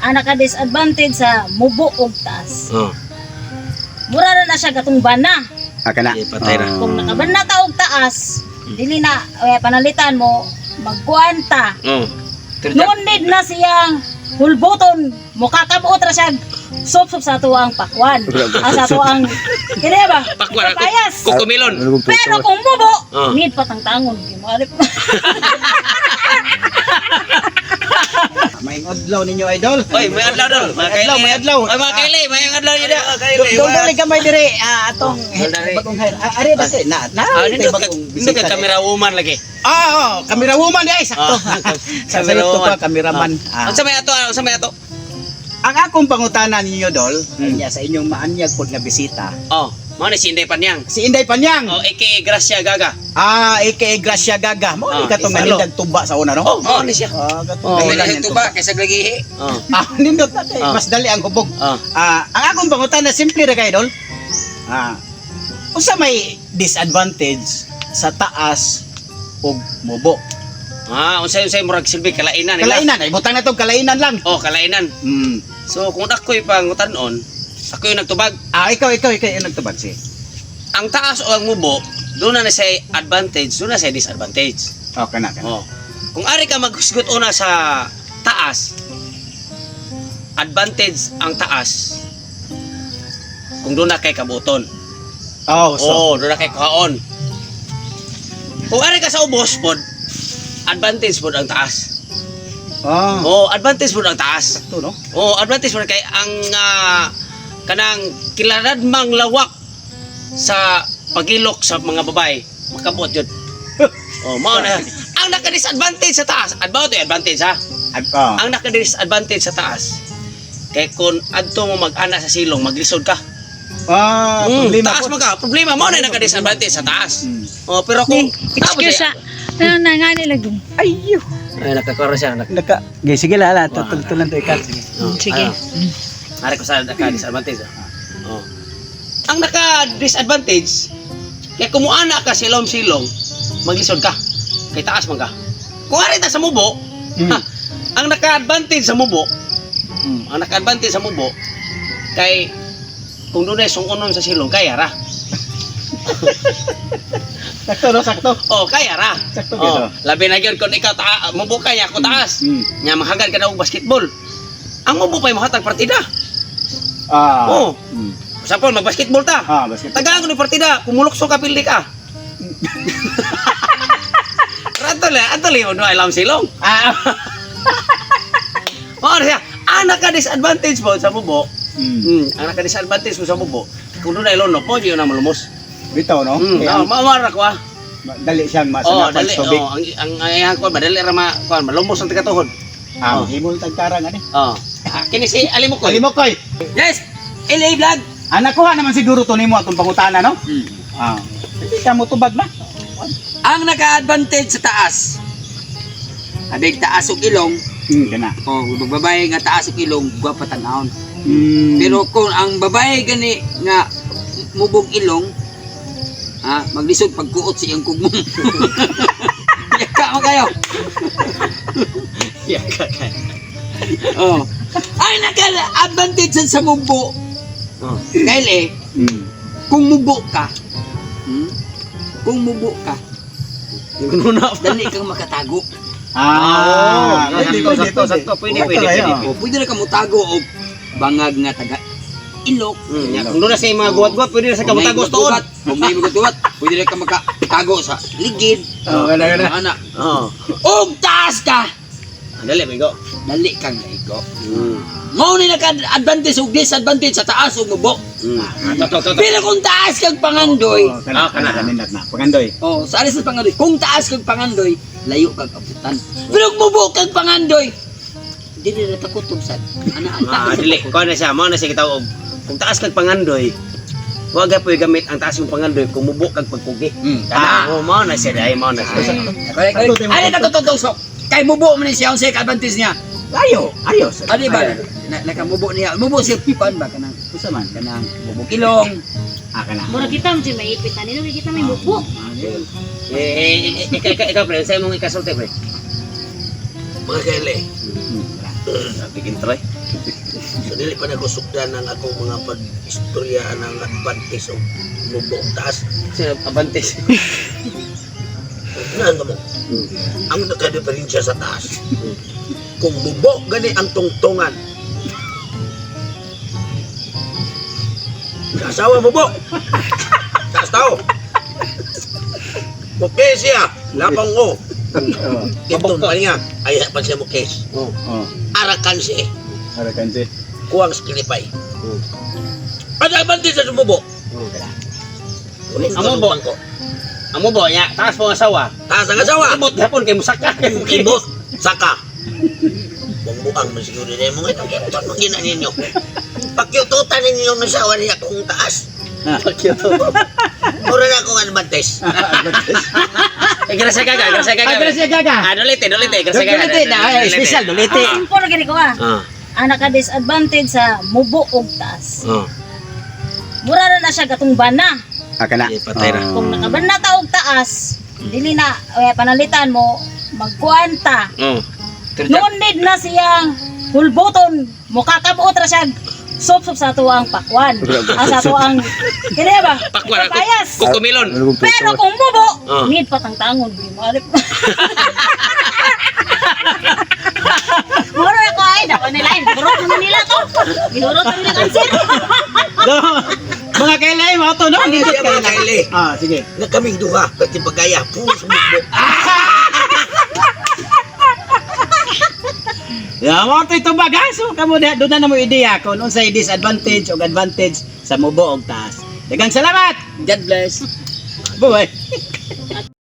Ang naka-disadvantage sa mubo og taas. Oh. Mura ra na siya katong bana. Ah, kana. Eh, patay ra. Kung nakabana ta og taas, dili na eh, panalitan mo magkuan ta. Oh. Noon need na siyang hulboton, mukakabuot ra siya sop-sop sa ato ang pakwan. Ah, sa ato ang kini ba? Pakwan ako. Payas. Kukumilon. Pero kung mubo, Oh. need patangtangon. Alip. May adlaw ninyo, idol. Oy, may adlaw dol. Mga May adlaw, kaili. may adlaw. Oy, mga kaili, may adlaw yun. Dol dol gamay dire ah, atong Oh, dol. bagong hire. Ah, ari dati na na. Ah, nindot ka, bagong nindot bisita ka dire. camera woman lagi. Ah, oh, camera woman di ay sakto. Ah, Sa camera to woman. pa cameraman. Ah. Unsa may ato? Ah, unsa may ato? Ang akong pangutana ninyo dol, kanya sa inyong maanyag pod nga bisita. Oh, mao ni si Inday Panyang. Si Inday Panyang. Oh, aka Gracia Gaga. Ah, aka Gracia Gaga. Mo ni Ah, katong isalo. nanindag tuba sa una no? Oh, mao ni siya. Ah, katong Oh, dahilan niyang tuba. kaysa lagihi. Oh. Ah, nindot na kay Ah. mas dali ang hubog. Oh. Ah, ang akong pangutana simple ra kay dol. Ah. Unsa may disadvantage sa taas ug mubo? Ah, unsay unsay murag silbi kalainan nila. Kalainan, ay butang na tong kalainan lang. Oh, kalainan. So kung ako'y pangutanon, ako yung nagtubag. Ah, ikaw ikaw ikaw yung nagtubag si. Ang taas o ang mubo, doon na na siya advantage, doon na siya disadvantage. Oh, kana kana. Oh. Kung ari ka maghusgot una sa taas, advantage ang taas. Kung doon na kay kabuton. Oh, so Oh, doon na kay kuhaon. Kung ari ka sa ubos pod, advantage pod ang taas. Oh, Oh, advantage pod ang taas. sakto no? Oh, advantage pod kay ang kanang kilaradmang lawak sa pagilok sa mga babae, makabot yun. Oh, mao na. Ang naka-disadvantage sa taas, advantage, advantage ha. Oh. Ang naka-disadvantage sa taas, kay kung adto mo mag-ana sa silong, maglisod ka. Ah, problema Taas po. man ka, problema mo na naka-disadvantage sa taas. Oh, pero kung Excuse ah. Ano na nga nila dun? Ayo. Ay, nakakaro siya. Naka, okay, sige la, la, tutultulan to ikat. Sige. Oh, Sige. Ari ko sa naka-disadvantage. Oh. Ang naka-disadvantage, kay kumuana ka silong-silong, maglisod ka. Kay taas man ka. Kung ari ta sa mubo, ha, ang naka-advantage sa mubo, ang naka-advantage sa mubo, kay kung doon ay sungunon sa silong, kaya ra. Sakto no, sakto. Oh, kaya ra. Sakto Oh, gyud. labi na gyud kung ikaw ta mubo ka niya ako taas. Nya mahagad ka na og basketball. Ang mubo pa'y mohatag partida. Ah. Oh. Sample, mag-basketball ta. Ah, basket. Tagaan ko ni partida, kumulokso ka pildi ka. Rato le, ato le, no alam silong. Ah. Mao na siya. Ang naka-disadvantage po sa mubo, ang naka-disadvantage po sa mubo, kung doon ay lono po, yun ang malumos. Bitaw no? Mm, Kaya oh, mawara ko ah. dali siyang Oh, masanapan dali. sa tubig. Oh, ang iyang ko madali ra ma kuan malumos ang tigatuhod. Ah, Oh. himol tagtarang ani. Oh. Ah, kini si Alimokoy. Alimokoy. Yes! LA Vlog! Ah, nakuha naman siguro to nimo atong pangutana no? Ah. Hindi ka mo tubag na. Ang naka-advantage sa taas. Abig taas og ilong, Kana. o babae nga taas og ilong, gwapa tan-awon. Pero Pero kung ang babae gani nga mubog ilong, ha, maglisod pagkuot sa iyang kugmong. Yaka mo kayo. Yaka ka. Oh. Ang naka-advantage sa mubo, Oh. dahil eh, kung mubo ka, kung mubo ka, Nuna pa. dali kang makatago. Ah, Oh, pwede, sakto, pwede, sakto, pwede. sakto. Pwede, Sakto pwede, kayo. pwede. O, pwede na ka mutago o bangag nga taga ilok. Ya, kung doon na sa mga guwat-guwat, pwede na sa Kung may kamutagos tuod. Kung may magutubat, pwede na ka makatago sa ligid. Oh, kana kana. Ana. Oo. Og taas ka, Ah, dali, bigo. dali kang naigo. Mao ni naka-advantage ug disadvantage sa taas ug mubo. Ah, to, to, to, to. Pero kung taas kag pangandoy, Oh, kana Ah, kana. kana kana na. Pangandoy. oh, sa alis sa pangandoy, kung taas kag pangandoy, layo kag abutan. Pero kung mubo kag pangandoy, dili na takutob sad. Ana ang Ah, taas. dili. Kuha na siya, mao na siya kita og kung taas kag pangandoy, wag ka gamit ang taas yung pangandoy kung mubo kag pagkugi. Kana. Oh, mao na siya dai, mao na siya. Correct, correct. Ano na to sok? Kay mubo man ni siya ang second advantage niya. Ayo, ayo. Ano ba? Nakamubo niya. Mubo siya kuan ba kanang Usa man. kanang mubo kilong. Ah, kana. Mura kita mo maipit ani kita may mubo. Eh, eh, eh, ikaw, ikaw, ikaw, pre, sa'yo mong ikasulti, pre. Mga kaili. Bigin try. So dili pa nagusukdan ang akong mga pag-istorya ng advantage og mubo og taas. Sa advantage. Naan mo? Ang nagka-diferensya sa taas. Kung mubo gani ang tungtungan. Sa asawa mubo. Taas tao. Okay siya. Lapang ko. Itong pa niya. Ay, pa siya mo case. Oh, Arakan siya. harakan siya. Kuwang sa kilipay. Ang advantage sa sumubo. Ang mubo. Ang mubo nya, taas po ang asawa. Taas ang asawa. Ibot gapon kay musaka kay Ibot, saka. Buang-buang man siguro na mo ito. Kaya ito ang gina ninyo. Pakyututan ninyo ang asawa niya kung taas. Mura na akong advantage. Eh, grasya gaga, grasya gaga. Ah, grasya gaga. Ah, dulite, dulite, grasya gaga. Dulite na, ay, special dulite. Ang simple na gani ko ah. Ang naka-disadvantage sa mubo og taas. Mura na na siya katong bana. Ah, kana. Eh, patay na. Kung nakabana ta og taas, dili na eh, panalitan mo magkuan ta. Oh. No need na siyang hulboton. Mukakabuot ra siya sup-sup sa ato ang pakwan. Ah, sa ato ang kini ba? Pakwan ako. Payas. Kukumilon. Pero kung mubo, need patangtangon. Di mo alip. Mura ko ay dako nila gurot na nila to. Gihurot na nila kanser. So, mga kailay, mga to, no? Nindot Siya, mga kayo. kailay. Ah, sige. Na kaming duha, pati pagkaya, puro sumubo. Yeah, mga to itong baga. So, kamo na, doon na mo ideya kung unsay disadvantage o advantage sa mubo og taas. Daghang salamat! God bless. Bye-bye.